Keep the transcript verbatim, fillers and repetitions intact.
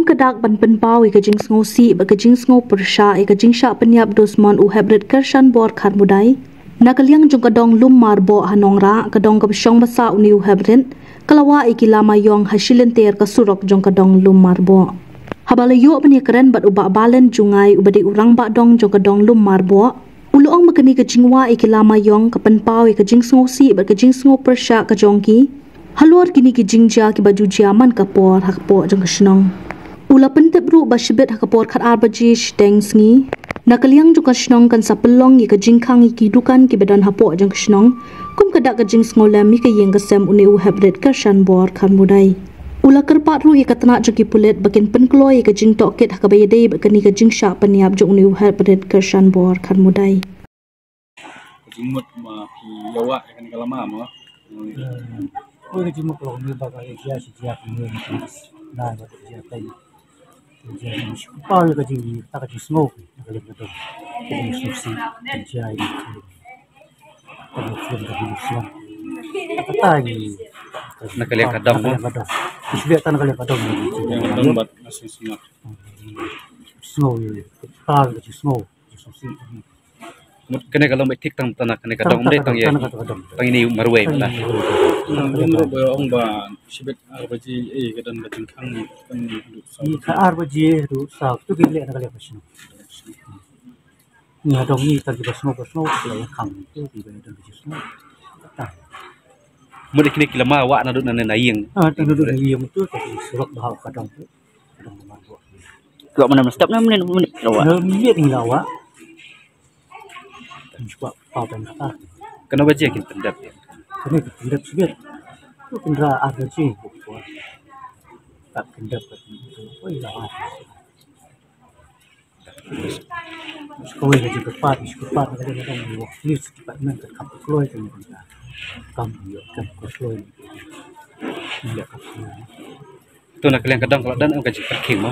Ka dak ban pynpaw ïa ka jingsngewsih bad ka jingsngewpyrshah ïa ka jingshah pynïap dusmon u heprit kyrshan bor kharmudai. Na ka liang jong ka dong Lum Marboh ha Nongrah, ka dong kaba shong basa une u heprit, ka la wah ïa ki lama ïong ha shilynter ka surok jong ka dong Lum Marboh. Haba la ïoh ban ïakren bad u Bah Balen Jngai uba dei u rangbah dong jong ka dong Lum Marboh, u la ong ba kane ka jingwah ïa ki lama ïong ka pynpaw ïa ka jingsngewsih bad ka jingsngewpyrshah ka jong ki halor kine ki jingjia kiba ju jia man ka por ha ka pdeng jong ka shnong. U la pyntip ruh ba shibit ha ka por khatar baje shiteng sngi, na ka liang jong ka shnong kan sa pynlong ïa ka jingkhang ïa ki dukan kiba don ha pdeng jong ka shnong, kum ka dak ka jingsngewlem ïa ka ïing ka sem une u heprit kyrshan bor kharmudai. U la kyrpad ruh ïa ka tnat jong ki pulit ba kin pynkloi ïa ka jingtohkit ha kaba ïadei bad kane ka jingshah pynïap jong une u heprit kyrshan bor kharmudai. Ka jingmut ma ki ïa wah ïa kane ka lama ma. Ko ka jingmut ka long ni ba ka jia shi jia ka ni na ba ka jia tai. Ka jia ni shi pa ïa ka jing ta ka jingsngew na ka lem ka dong. Ka jingsngewsih ka jia ni. Ka jia ni ka jingsngew. Ka ta ni. Na ka lem ka dong. Ka lem ka dong. Shi ta na ka lem ka dong. Ka dong bat na sing sing. Sngew ïa ka ta ka jingsngew. Jingsngewsih. Mut kane ka long ba thik tang tang kane ka dong mut tang ïa tang ïa ni marwei mut. Nang dum ro ba ong ba shibit ar baje eh ka dang ka jingkhang ni kan du sa. Ni ka ar baje du sa tu ki leh na ka leh ka shnong. Ni ha dong ni tang ki ba shnong ba shnong ki leh khang tu ki ba dang ka shnong. Mut kine ki lama wah na du na na ïing. Ah, tang du na ïing tu ka surok ba ka dong tu. Ka dong ba man tu. Ka mana step na minit minit lawa. Na minit ni lawa. Kan cuba pau pen kata. Kano baje kin pyndep? Kano kin pyndep sibit? Tu pyndra ar baje. Tak pyndep kat tu. Oi lawa. Sekawai ka jingkyrpad, jingkyrpad ka jingkyrpad ni wak ni sekipat men kat kap kloi kan ni kan. Kam yo kan kloi. Ni ya kap kloi. Tu na ka liang ka dong ka la don em ka jingkyrkhing mo.